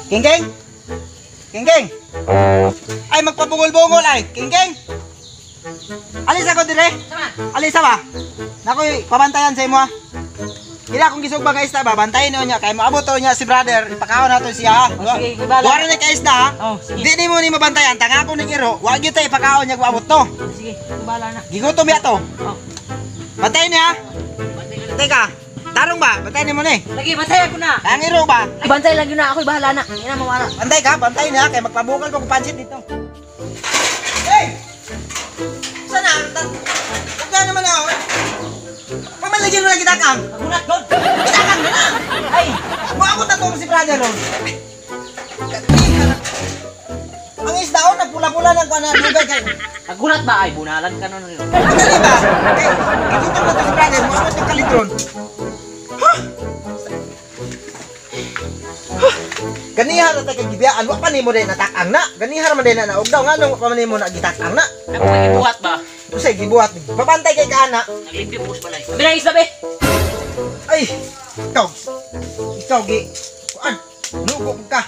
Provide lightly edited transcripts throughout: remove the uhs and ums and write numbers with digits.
King King! King King! Ay, magpabungol-bungol ay! King King! Alis ako dire! Alis ba? Nakoy, pabantayan sa imo ha. Ila akong gisugba nga isda ba, bantayan niyo niya. Kaya moabot to niya si brother, ipakaon nato siya ha. Oh, sige, ibala. Duha na kay isda ha. Oh, sige. Di nimo ni mabantayan, tanga ako ning iro, wa gyud ta ipakaon niya moabot to. Sige, bahala na. Gigutom ya to. Oh. Bantayan niya. Teka, tarong ba? Bantayan nimo ni. Lagi, bantay ako na. Ang iro ba? Bantay lang yun na ako, bahala na. Hindi na mawala. Bantay ka, bantay niya kay magpabukal pa kong pansit dito. Hey! Sana? Huwag naman ako. Pamaligin mo na kita kang. Magulat, God. Kita kang na. Ay! Maabot na to si brother ron. Ang isda oh, nagpula-pula ng kuan na dugay kay. Nagulat ba? Ay, bunalan ka nun. Madali ba? Kay gigutom na to si brother, maabot yung kalitron. Huh? Ganiha na ta kay gibiyaan, wa pa nimo din natakang na. Ganiha man din na naugdaw nganong wa pa man nimo na gitakang na. Ako may gibuhat ba? Usay gibuhat. Babantay kay kaana. Naglimpyo po sa balay. Sabi na isda, be! Ay, ikaw. Ikaw gi kuan. Nugo ka.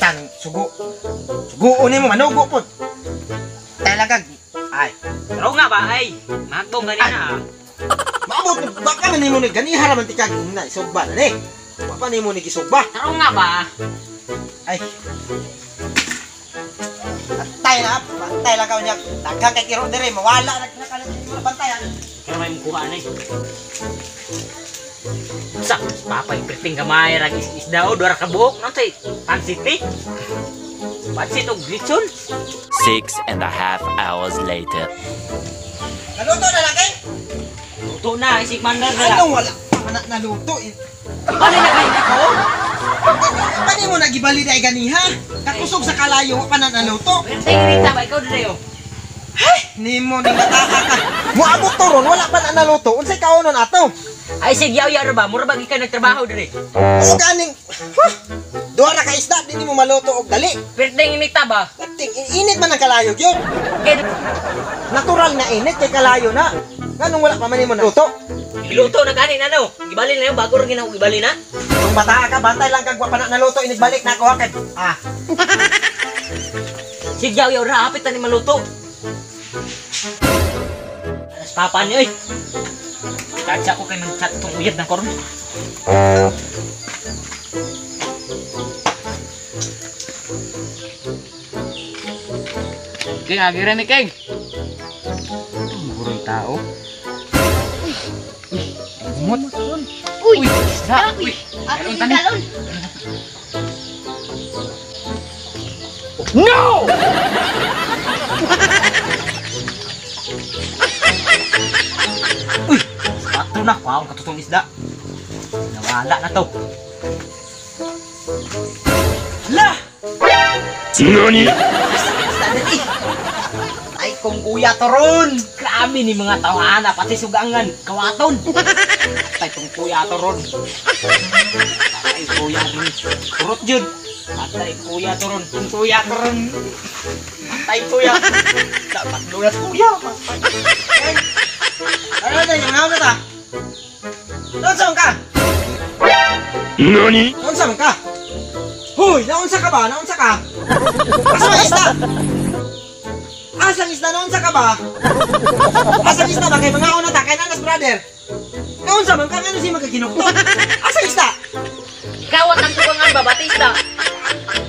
Tan sugo. Sugo nimo manugo pod. Talaga. Ay, Pero nga ba? Ay, mahagbong ganina ah. maabot baka man nimo ni ganiha ra man ti kag na isugba na ni. Wa pa nimo ni gisugba. Taro nga ba? Ay. Bantay na, bantay lang ka niya. Daghang kay kiro dire, mawala na kinakalit mo bantayan. Pero may mukuha na eh. Sa, papay perting gamay rag isda o duha ka buok no tay. Pansit eh. Pansit og lechon. 6.5 hours later. Naluto na lang kay? Luto na isig mandar na. Anong wala pa na naluto? Bali na kay ako. Paano mo nagibali na ganiha? Kakusog sa kalayo, wa pa na naluto. Perting rita ba ikaw dire oh. Ay, nimo ning nataka ka. Moabot to ron, wala pa na naluto. Unsay kaonon ato? Ay sig yaw yaw ra ba? Mura ba gikan nagtrabaho dire? O ganing, huh? Duha ra ka isda, di nimo maluto og dali. Perting inita ba? Perting init man ang kalayo gyud. Kay Natural na init kay kalayo na. Nganong wala pa man nimo naluto? giluto na gani na no. Gibali na yung bago ra ginaw gibali na. Kung bata ka, bantay lang kag wa pa na naluto, inigbalik na ako ha kay ah. Sig yaw yaw ra hapit na ni maluto. Alas papa ni oy. Katsa ko kay mag-chat tong uyab ng koron. King, agi rin ni King. Buroy tao. Uy, umot. Uy! Uy, isda. Uy, Ako meron yung tani. galon! No! Uy, sakto na. Wow, katutong isda. Nawala na to. La! NANI? Isda dali. Ay kung kuya to ron. Grabe ni mga tawhana, pati sugangan, kawaton. Patay tong kuya to ron. Patay kuya ron. Kurot jud. Patay kuya to ron. Kung kuya to ron. Patay kuya. Dapat lunas kuya. Hey. Ano na yung na ta? Naunsa man ka? NANI? Naunsa man ka? Hoy, naunsa ka ba? Naunsa ka? Asa man isda? Asang isda naunsa ka ba? Asang isda ba kay mga una ta kay nanas brother? Naunsa man ka ngano si magaginuktot? Asang isda? Kawat ang sugangan ba, pati isda.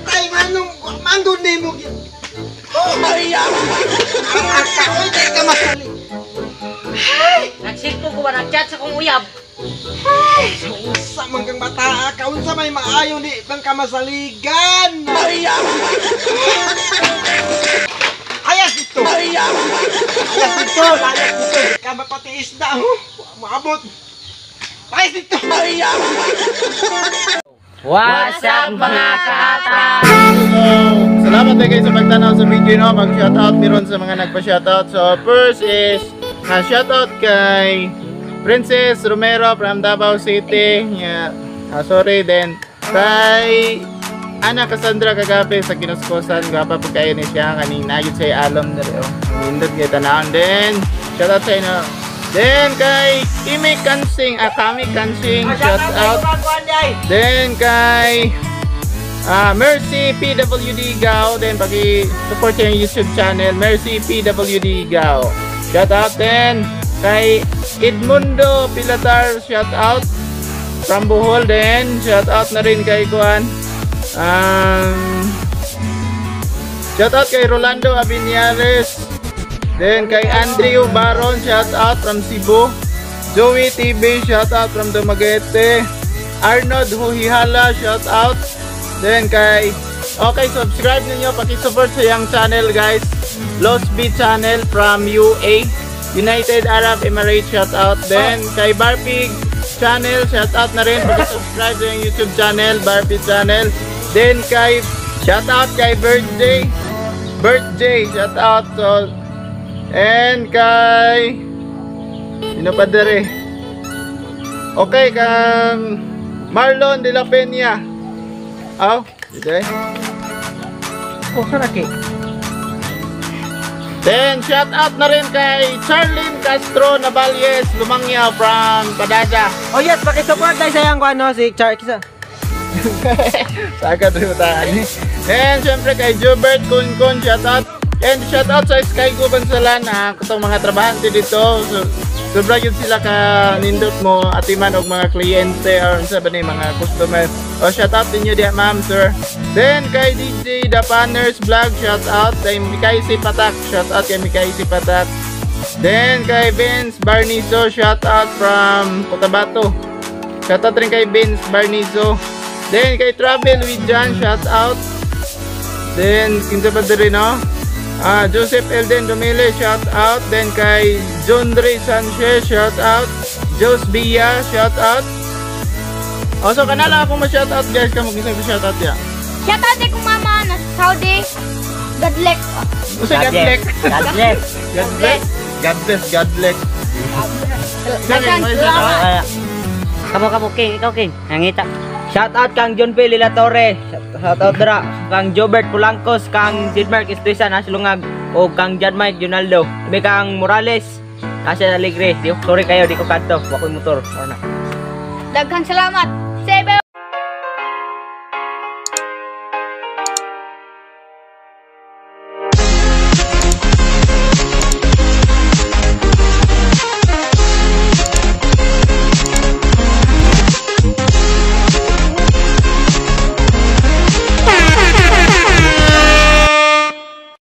Tay nganong manggod nimo. Oh, Maria. Ang aka, oy, kay ka masali. Nagsilpo ko ba, nagchat sa kong uyab. Unsa man kang bata ka, unsa may maayo di bang ka masaligan? Maria. Ayas dito. Maria. Ayas dito, ayas dito. Di ka mapati isda, oh. Maabot. Ayas dito. Maria. What's up mga kaata? Salamat din kayo sa pagtanaw sa video no. Mag-shoutout meron sa mga nagpa-shoutout. So first is shoutout kay Princess Romero from Davao City. Yeah. Sorry then kay Ana Cassandra kagabi sa Kinuskosan, gwapa po kayo ni siya kaning nagyod sa alom diri oh. Nindot kay tanawon din. Shout out sa inyo. Then kay Kimi Kansing, Kami Kansing, shout out. Then kay Mercy PWD Gao, then paki-support yung YouTube channel Mercy PWD Gao. Shout out then kay Edmundo Pilatar, shout out from Bohol din. Shout out na rin kay Kuan. Shout out kay Rolando Abiniales. Then kay Andrew Baron, shout out from Cebu. Joey TV, shout out from Dumaguete. Arnold Huhihala, shout out. Then kay, okay, subscribe ninyo, paki-support sa iyang channel, guys. Lost B channel from UA, United Arab Emirates, shout out. Then kay Barpig channel, shout out na rin. Paki-subscribe sa iyang YouTube channel, Barpig channel. Then kay, shout out kay Birthday, Birthday, shout out. So, and kay, sino pa dere? Okay, kang Marlon de la Peña. Aw, dito eh. Oh, saraki. Then, shout out na rin kay Charlene Castro Navalles Lumangyaw from Padada. Oh yes, paki-support tayo sa iyang ano si Char kisa. Sagad rin tayo. And syempre kay Jobert Kunkun, shout out. And shout out sa Sky Go Bansalan na katong mga trabahante dito. So, sobra yun sila ka nindot mo atiman og mga kliyente or unsa ba ni mga customer. O shout out ninyo diha, ma'am, sir. Then kay DJ The Panners Vlog, shout out kay Mikay Si Patak, shout out kay Mikay Si Patak. Then kay Vince Barnizo, shout out from Cotabato. Shout out rin kay Vince Barnizo. Then kay Travel with John, shout out. Then kinsa pa diri, no? Joseph Elden Domile, shout out. Then kay John Dre Sanchez, shout out. Jos Villa, shout out. Also kanala ako mo shout out, guys, kamo kinsa shout out ya. Shout out kay kong mama na Saudi. God bless. Usa, God bless. God bless. God bless. God bless, God bless. Daghang salamat. Kamo kamo King, ikaw King. Nangita. Shout out kang John P. Lila Torre. Shout out dra kang Jobert Pulancos, kang Sidmark Estuisan Aslungag o kang John Mike Junaldo. May kang Morales. Nasa Alegre. Di, sorry kayo, di ko kadto. Wa ko'y motor. Or na. Daghang salamat. Seven.